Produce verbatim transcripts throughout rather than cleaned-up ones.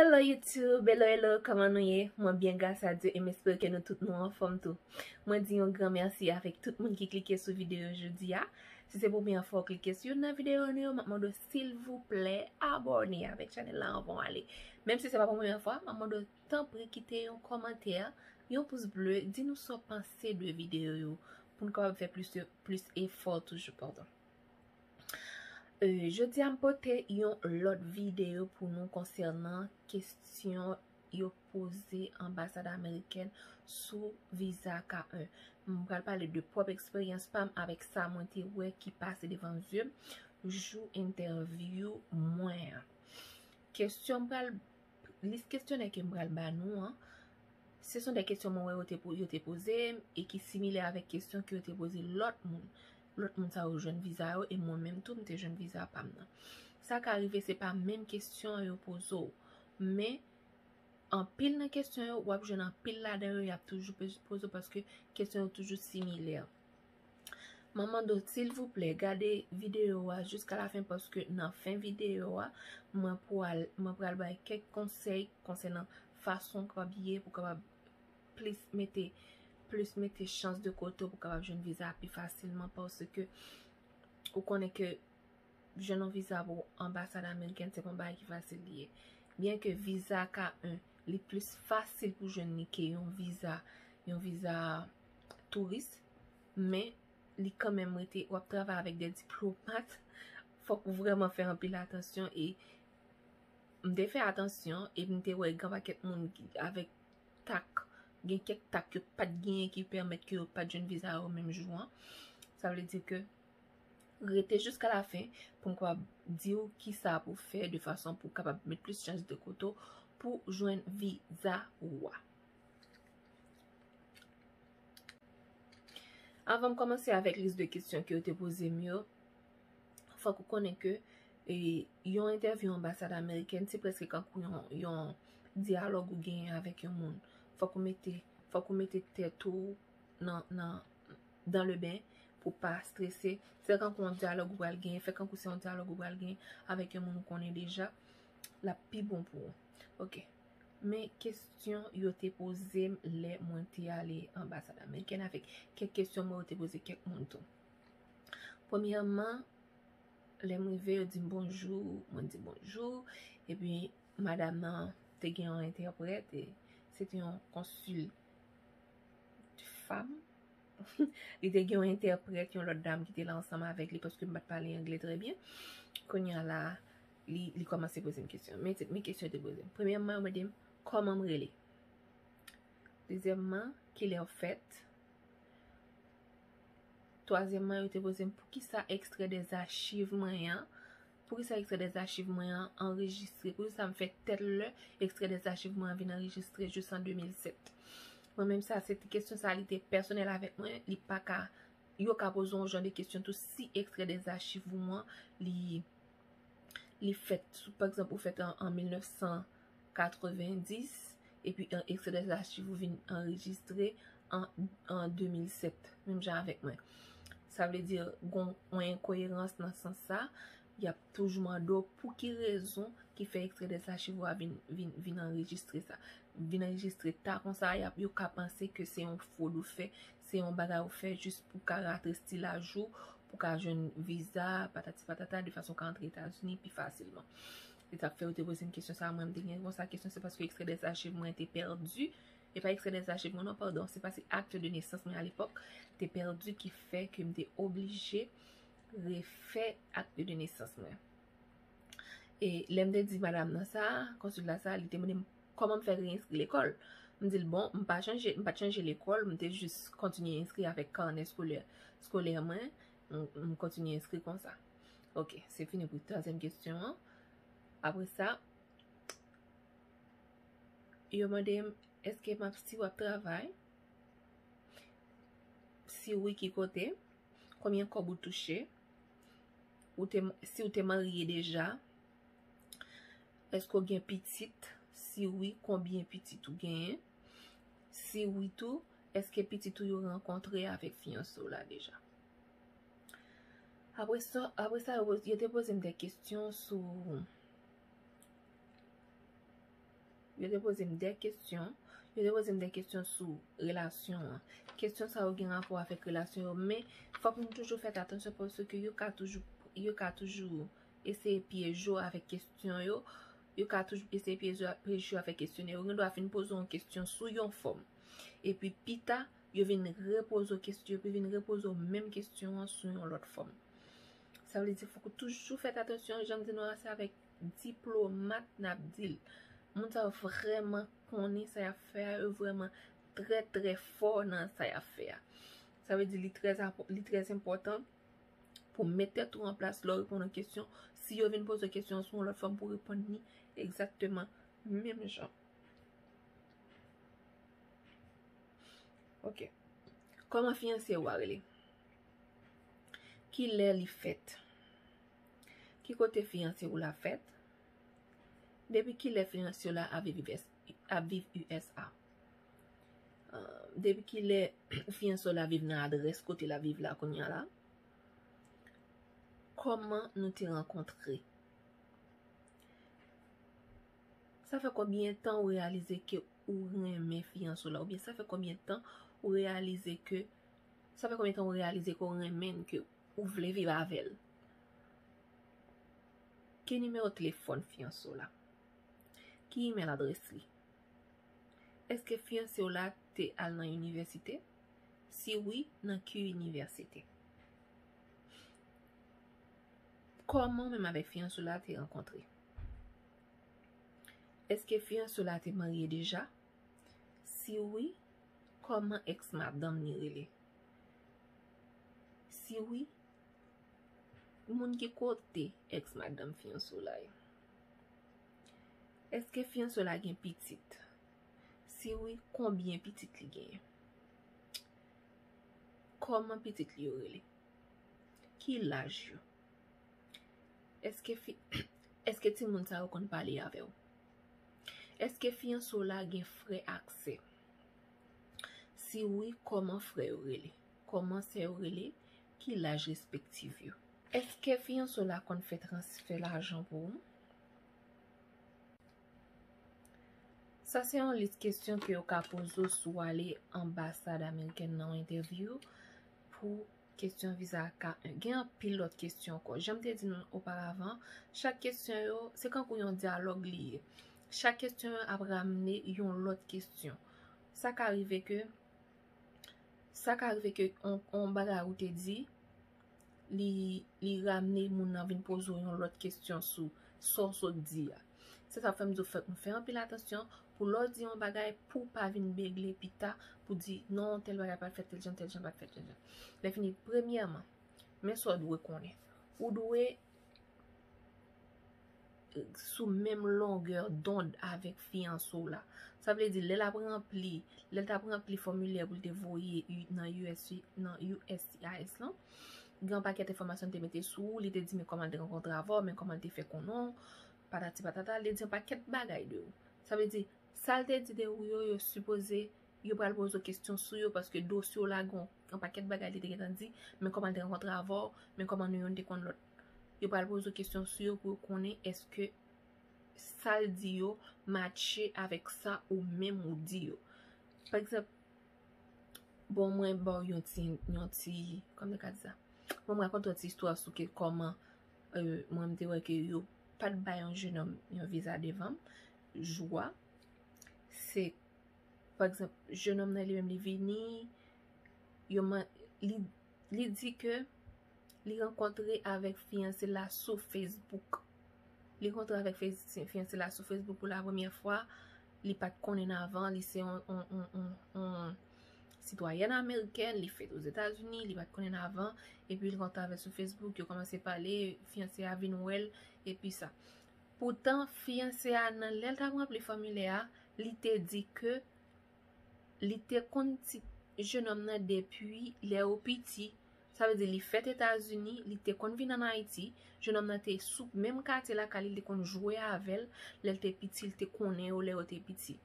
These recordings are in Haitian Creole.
Hello YouTube, hello hello, kòman nou ye? Mwen byen gras a Dye e m espere ke nou tout nou anfòm tou. Mwen di yon gran mèsi avèk tout moun ki klike sou videyo jodi a. Si se premyè fwa w klike sou youn nan videyo nou yo, m ap mande w silvouplè abòne avèk chanèl la anvan w ale. Menm si se pa premyè fwa, m ap mande w tanpri kite yon kòmantè, yon pous ble, di nou sa w panse de videyo yo pou n kapab fè plis, plis efò toujou, padon. Euh, jodi a m pote yon lòt videyo pou nou konsènan kesyon yo poze anbasad amerikèn sou viza K en. M pral pale de pwòp eksperyans pa m avèk sa mwen te wè ki pase devan zye m jou entèvyou mwen an. Kesyon m pral, lis kesyonè ke m pral ba nou an, se son de kesyon mwen wè yo te, po- yo te poze m e ki similè avèk kesyon ke yo te poze lòt moun. Lòt moun sa yo jwenn viza yo e mwen menm tou m te jwenn viza pa m nan. Sa ka rive se pa menm kesyon yo poze w, men anpil nan kesyon yo, w ap jwenn anpil ladan yo, y ap toujou poze w paske kesyon yo toujou similè. M ap mande w, silvouplè, gade videyo a jiska lafen paske nan fen videyo a, mwen pral, mwen pral bay kèk konsèy konsènan fason w kapab ye pou w kapab plis mete, plis mete chans de kote w pou w kapab jwenn viza a pi fasilman paske ou konnen ke jwenn yon viza pou anbasad amerikèn se pa yon bagay ki fasil li ye. Byen ke viza K en li plis fasil pou jwenn li ke yon viza, yon viza touris, men li kanmenm rete, w ap travay avèk de diplomat, fòk ou vrèman fè anpil atansyon e m te fè atansyon e m te wè gen pakèt moun ki, avèk tak, gen kèk tak yo pa t genyen ki pèmèt ke yo pa t jwenn viza yo menm jou an. Sa vle di ke rete jiska lafen pou m kapab di w kisa pou w fè de fason pou w kapab met plis chans de kote w pou jwenn viza ou a. Anvan m kòmanse avèk lis de kesyon ke yo te poze m yo, fòk ou konnen ke e, yon entèvyou anbasad amerikèn se prèske kankou yon, yon dyalòg ou genyen avèk yon moun. Fòk ou mete, fòk ou mete tèt ou nan, nan, dans le bain pou pa strese. Fè kankou yon dyalòg ou pral genyen, fè kankou se yon dyalòg ou pral genyen avèk yon moun ou konnen deja, l ap pi bon pou ou. Ok. Men kesyon yo te poze m lè mwen te ale anbasad amerikèn avèk kèk kesyon mwen yo te poze kèk moun tou. Premyèman, lè m rive, yo di m bonjou, mwen di bonjou. Epi, madanm nan te gen yon entèprèt, e se te yon konsil fanm. Li te gen yon entèprèt, yon lòt dam ki te la ansanm avèk li, paske m pa t pale anglè trè byen. Kounye a la, li, li kòmanse poze m kesyon. Men, men kesyon yo te poze m. Premyèman, yo mande m, kòman m rele? Dezyèmman, kilè w fèt? Twazyèmman, yo te poze m poukisa ekstrè dè zachiv mwen an, poukisa ekstrè dè zachiv mwen an anrejistre, poukisa m fè tèl lè ekstrè dè zachiv mwen an vin anrejistre jis an de mil sèt. Mwen menm sa, se te kesyon sa, li te pèsonèl avèk mwen, li pa ka, yo ka poze w jan de kesyon tou si ekstrè dè zachiv ou an, li li fèt, sou, pa egzanp, ou fèt an, an mil nèf san katrevenndis, epi an, ekstrè dè zachiv ou vin anrejistre an, an de mil sèt, menm jan avèk mwen. Sa vle di, gon yon enkoyerans nan sans sa, y ap toujou mande w pou ki rezon ki fè ekstrè dè zachiv ou a vin, vin, vin anrejistre sa. Vin anrejistre ta konsa, y ap, yo ka panse ke se yon fwod ou fè, se yon bagay ou fè jis pou ka ratresi laj ou, pou ka jwenn viza, patati patata, de fason w ka antre Etazini pi fasilman. Se sa k fè yo te poze m kesyon sa a, mwen m te gen konsa kesyon, se paske ekstrè dè zachiv mwen te pèdi. E pa ekstrè dè zachiv mwen non, padon, se paske akte de nesans mwen alepòk te pèdi ki fè ke m te oblije refè akte de nesans mwen. E lè m te di madanm nan sa, konsil la sa, li te mande m kòman m fè reyinskri lekòl. M di l, bon, m pa chanje, m pa t chanje lekòl, m te jis kontinye enskri avèk kanè eskolè, eskolè mwen, m, m kontinye enskri konsa. Ok, se fini pou twazyèm kesyon an. Apre sa, yo mande m, èske m ap, si w ap travay? Si wi, ki kote? Konbyen kòb ou touche? Ou te, si w te marye deja? Èske w gen pitit? Si wi, konbyen pitit ou genyen? Si wi tou, èske pitit ou yo rankontre avèk fiyanse w la deja? Apre sa, apre sa, yo, yo te poze m de kesyon sou Yo te poze m de kesyon. Yo te poze m de kesyon sou relasyon an. Kesyon sa yo gen rapò avèk relasyon yo, men fòk nou toujou fè atansyon paske yo ka toujou, yo ka toujou eseye pyeje w avèk kesyon yo. Yo ka toujou eseye pyeje, pyeje w avèk kesyon yo. Yo gen dwa fin poze w yon kesyon sou yon fòm. Epi pita, yo vin repoze w kesyon, yo vin repoze w menm kesyon an sou yon lòt fòm. Sa vle di, fòk ou toujou fè atansyon, jan m di nou an, se avèk diplomat n ap deal. Moun sa yo vrèman konnen sa y ap fè a, yo vrèman trè, trè fò nan sa y ap fè a. Sa vle di, li trè, li trè enpòtan pou w met tèt ou an plas lè w reponn yon kesyon. Si yo vin poze w kesyon sou yon lòt fòm, pou w reponn li egzakteman menm jan. Ok. Kòman fiyanse w a rele? Ki lè li fèt? Ki kote fiyanse w la fèt? Depi ki lè fiyanse w la ap viv U S, ap viv U S A? Euh, depi ki lè fiyanse w la viv nan adrès kote l ap viv la kounye a la? Kòman nou te rankontre? Sa fè konbyen tan ou reyalize ke ou renmen fiyanse w la? Oubyen sa fè konbyen tan ou reyalize ke, sa fè konbyen tan ou reyalize ke ou renmen l, ke ou vle viv avè l? Ki nimewo telefòn fiyanse w la? Ki imèl adrès li? Èske fiyanse w la te al nan inivèsite? Si wi, nan ki inivèsite? Kòman w menm avèk fiyanse w la te rankontre? Èske fiyanse w la te marye deja? Si wi, kòman èks madanm li rele? Si wi, moun ki kote èks madanm fiyanse w la ye? Èske fiyanse w la gen pitit? Si wi, konbyen pitit li genyen? Kòman pitit li yo rele? Ki laj yo? Èske fi, èske timoun sa yo konn pale avè w? Èske fiyanse w la gen frè ak sè? Si wi, kòman frè yo rele? Kòman sè yo rele? Ki laj respektif yo? Èske fiyanse w la konn fè transfè lajan pou ou? Sa se yon lis kesyon ke yo ka poze w si w ale anbasad amerikèn nan yon entèvyou pou kesyon viza K en. Gen anpil lòt kesyon ankò. Jan m te di nou oparavan, chak kesyon yo, se kankou yon dyalòg li ye. Chak kesyon yo ap ramne yon lòt kesyon. Sa ka rive ke, sa ka rive ke on, on bagay ou te di, li, li ramne moun nan vin poze w yon lòt kesyon sou sa w sot di a. Se sa k fè m di w fòk nou fè anpil atansyon pou lè w di yon bagay, pou w pa vin begle pita, pou di, "Non, tèl bagay pa t fèt tèl jan, tèl jan pa t fèt tèl jan." Lè fini, premyèman, men sa w dwe konnen. Ou dwe sou menm longè dond avèk fiyanse w la. Sa vle di, lè l ap ranpli, lè l t ap ranpli fòmilè pou l te voye nan U S, nan U S C I S lan, gen yon pakèt enfòmasyon l te mete sou ou, li te di men kòman l te rankontre avè w, men kòman l te fè konnen w, patati patata, li te di yon pakèt bagay de ou. Sa vle di, sa l te di de ou yo, yo sipoze, yo pral poze w kesyon sou yo, paske dosye w la gen yon pakèt bagay li te gentan di, men kòman l te rankontre avè w, men kòman nou youn te konn lòt. Yo pral poze w kesyon sou yo pou yo konnen èske sa l di yo matche avèk sa ou menm ou di yo. Pa egzanp, bon, mwen ba w yon ti, yon ti, kòman m ka di sa? Bon, m rakonte yon ti istwa sou ke kòman, euh, mwen m te wè ke yo pa t bay yon jenòm yon viza devan m. Jou a, se, pa egzanp, jenòm nan li menm li vini, yo man-, li, li di ke li rankontre avèk fiyanse l la sou Facebook. Li rankontre avèk fe-, fiyanse l la sou Facebook pou la premyè fwa. Li pa t konnen l avan. Li se yon, yon, yon, yon, yon sitwayèn amerikèn. Li fèt Ozetazini. Li pa t konnen l avan. Epi l rankontre avè l sou Facebook. Yo kòmanse pale. Fiyanse a vin wè l. Epi sa. Poutan, fiyanse a, nan lè l t ap ranpli fòmilè a, li te di ke li te konn ti jenòm nan depi lè yo piti. Sa vle di li fèt Etazini, li te konn vin ann Ayiti. Jenòm nan te sou menm katye lakay li, li te konn jwe avè l. Lè l te piti, li te konnen yo lè yo te piti.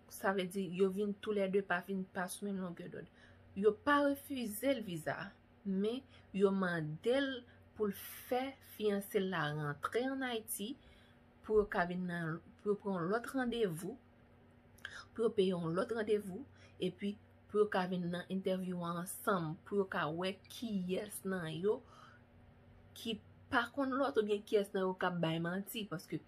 Sa vle di yo vin toulède pa vin pa sou menm longè dond. Yo pa refize l viza a, men yo mande l pou l fè fiyanse l la rantre ann Ayiti pou yo ka vin nan, pou yo pran yon lòt randevou pou yo peye yon lòt randevou, epi pou yo ka vin nan entèvyou an ansanm, pou yo ka wè kiyès nan yo ki pa konn lòt oubyen kiyès nan yo k ap bay manti, paske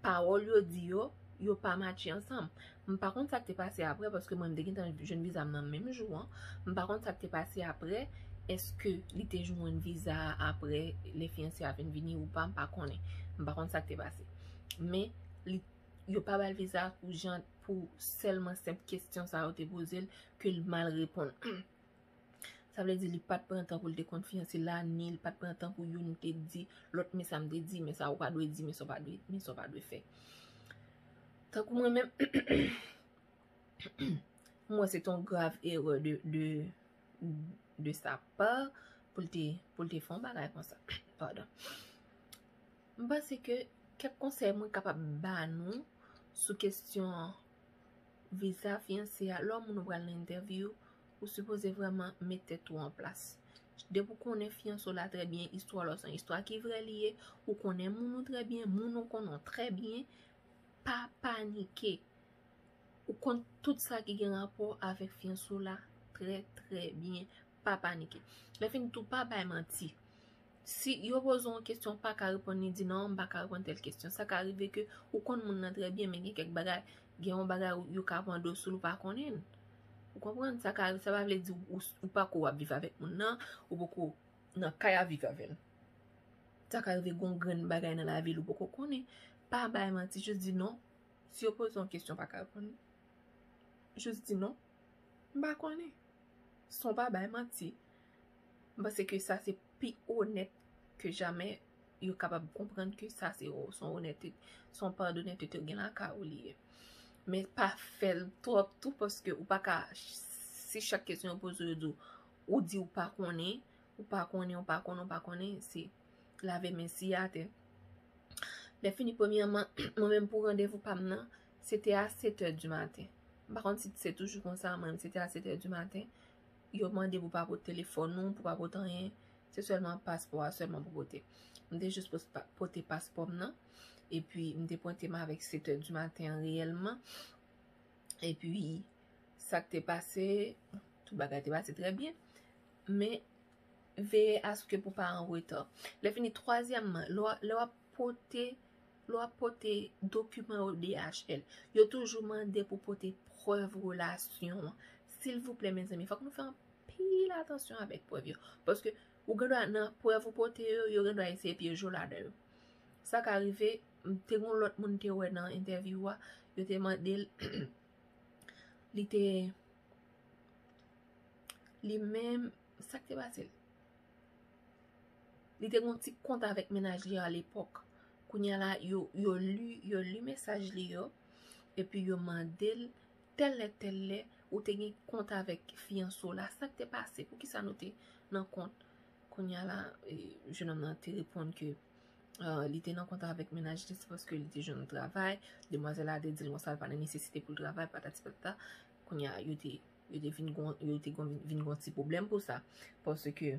pawòl yo di yo, yo pa matche ansanm. M pa konn sa k te pase apre, paske mwen, m te gentan jwenn viza m nan menm jou an. M pa konn sa k te pase apre. Èske li te jwenn viza a apre lè fiyanse a vin vini ou pa? M pa konnen. M pa konn sa k te pase. Men, li, yo pa ba l viza pou jan, pou sèlman senp kesyon sa yo te poze l, ke l mal reponn. Sa vle di li pa t pran tan pou l te konn fiyanse l la, ni li pa t pran tan pou youn te di lòt, men sa m te di, men sa ou pa dwe di, men sa ou pa dwe, men sa ou pa dwe fè. Tankou mwen menm, m wè se te yon grav erè de, de, de sa pa pou l te, pou l te fè yon bagay konsa. Padon. M panse ke kèk konsèy mwen kapab ba nou sou kesyon viza fiyanse a, lè w moun ou pral nan entèvyou, ou sipoze vrèman met tèt ou an plas. Depi w konnen fiyanse w la trè byen, istwa l se yon istwa ki vrè li ye, ou konnen moun ou trè byen, moun ou konnen w trè byen, pa panike. Ou konn tout sa ki gen rapò avèk fiyanse w la trè, trè byen. Pa panike. Lè fini tou, pa bay manti. Si yo poze w yon kesyon, w pa ka reponn li, di non, m pa ka reponn tèl kesyon. Sa ka rive ke ou konn moun nan trè byen, men gen kèk bagay, gen yon bagay ou, yo ka pran do sou l, ou pa konnen l. Ou konprann? Sa ka, sa pa vle di ou, ou pako w ap viv avèk moun nan, ou poko nan kay ap viv avè l. Sa ka rive gen yon grenn bagay nan lavi l ou poko konnen. Pa bay manti, jis di non. Si yo poze w yon kesyon, w pa ka reponn li, jis di non. M pa konnen. San w pa bay manti. M panse ke sa se pi onèt ke jamè. Yo kapab konprann ke sa se, se yon onètete, se yon pa donètete ou gen lakay ou li ye. Men pa fè l twòp tou, paske ou pa ka, si chak kesyon yo poze w, yo di w, ou di w pa konnen, ou pa konnen, ou pa konnen, ou pa konnen, se lave men siye atè. Lè fini, premyèman, mwen menm pou randevou pa m nan, se te a sèt è di maten. M pa konn si se toujou konsa, mwen menm se te a sèt è di maten. Yo mande pou pa pote telefòn ou, pou pa pote anyen. Se sèlman paspò a sèlman pou pote. M te jis pos-, pa-, pote paspò m nan. Epi, m te pwente m avèk sèt è di maten an reyèlman. Epi, sa k te pase, tout bagay te pase trè byen. Men, veye aske pou pa an reta. Lè fini, twazyèmman, lè w, lè w ap pote, lè w ap pote dokiman yo D H L, yo toujou mande pou pote prèv relasyon an. Silvouplè, mezanmi, fòk nou fè anpil atansyon avèk prèv yo. Paske ou gen dwa nan prèv ou pote yo, yo gen dwa eseye pyeje w ladan yo. Sa ka rive, m te gen yon lòt moun te wè nan entèvyou a, yo te mande l, li te, li menm, sa k te pase l? Li te gen yon ti kont avèk mennaj li a lepòk. Kounye a la, yo, yo li, yo li mesaj li yo, epi yo mande l, tèl lè, tèl lè, ou te gen kont avèk fiyanse w la, sa k te pase? Poukisa nou te nan kont? Kounye a la, e, jenòm nan te reponn ke, e, li te nan kont avèk mennaj li, se paske li te jwenn yon travay. Demwazèl la te di l konsa, l pa nan nesesite pou l travay, patati patata. Kounye a, yo te, yo te vin gon, yo te gon, vin gon ti pwoblèm pou sa. Paske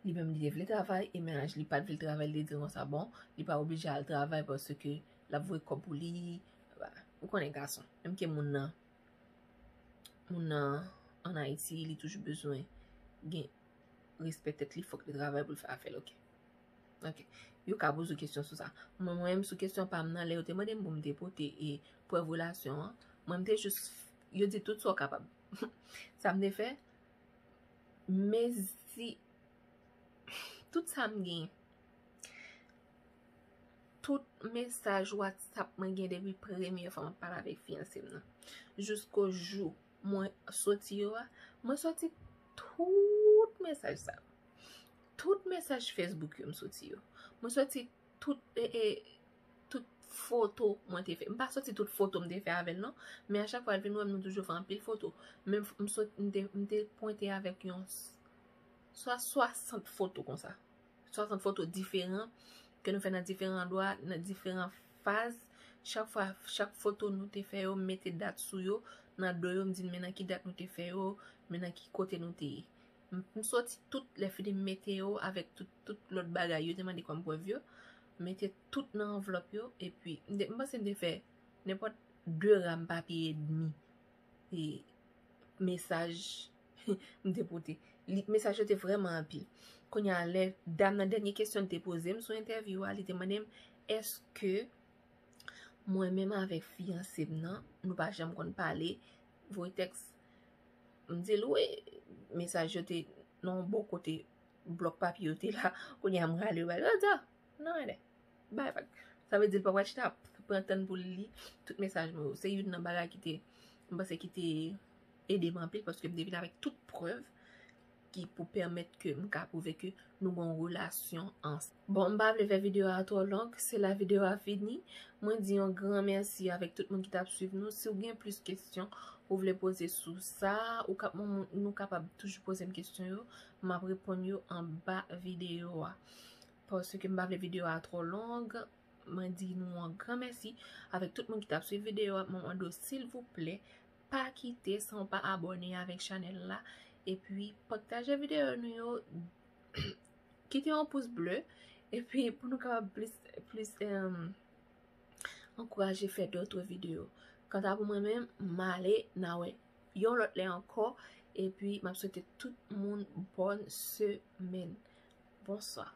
li menm li te vle travay, e mennaj li pa t vle travay, li te di l konsa, bon, li pa oblije al travay paske l ap voye kòb pou li. Ou konnen gason, menm ke moun nan, moun nan ann Ayiti, li toujou bezwen gen respè tèt li, fòk li travay pou l fè afè l, oke. Oke. Yo ka poze w kesyon sou sa. Mwen, mwen menm, sou kesyon pa m nan, lè yo te mande m pou m te pote e prèv relasyon an, mwen, m te jis, yo di tout sa w kapab. Sa m te fè, mezi, tout sa m gen, tout mesaj WhatsApp mwen gen depi premye fwa mwen pale avèk fiyanse m nan, jisko jou mwen soti yo a, mwen soti tout mesaj sa yo. Tout mesaj Facebook yo, m soti yo. Mwen soti tout, e, e, tout foto mwen te fè. M pa soti tout foto m te fè avè l, non. Men a chak fwa l vin wè m, nou toujou fè anpil foto. Men m, m sot-, m te, m te pwente avèk yon s-, swa swasant foto konsa. Swasant foto diferan ke nou fè nan diferan andwa, nan diferan faz. Chak fwa, chak foto nou te fè yo, m mete dat sou yo. Nan do yo, m di n men nan ki dat nou te fè yo, men nan ki kote nou te ye. M, m soti tout, lè fini m mete yo avèk tout, tout lòt bagay yo te mande kòm prèv yo. M mete tout nan anvlòp yo, epi m te, m panse m te fè nenpòt de ram papye edmi e mesaj m te pote. Li, mesaj yo te vrèman anpil. Kounye a, lè dam nan dènye kesyon li te poze m sou entèvyou a, li te mande m, èske mwen menm avèk fiyanse m nan, nou pa janm konn pale, voye tèks. M di l, wi, mesaj yo te nan yon bò kote, blòk papye yo te la, kounye a m rale yo ba li, yo di, "Ah, non, ale, bay vag." Sa vle di l pa pral chita ap pran tan pou l li tout mesaj mwen yo. Se youn nan bagay ki te, m panse ki te ede m anpil, paske m te vin avèk tout prèv ki pou pèmèt ke m ka pwouve ke nou gen yon relasyon ansanm. Bon, m pa vle fè videyo a twò long, se la videyo a fini. Mwen di yon gran mèsi avèk tout moun ki t ap swiv nou. Si w gen plis kesyon ou vle poze sou sa, ou kap, nou kapab toujou poze m kesyon yo, m ap reponn yo anba videyo a. Paske m pa vle videyo a twò long, mwen di nou yon gran mèsi avèk tout moun ki t ap swiv videyo a. Mwen mande w, silvouplè, pa kite san w pa abòne avèk chanèl la. Epi, pataje videyo nou yo, kite yon pous ble. Epi, pou nou kapab plis, plis, em, ankouraje fè dòt videyo. Kanta pou mwen menm, m ale, n a wè yon lòt lè ankò. Epi, m ap swete tout moun bòn semèn. Bonswa.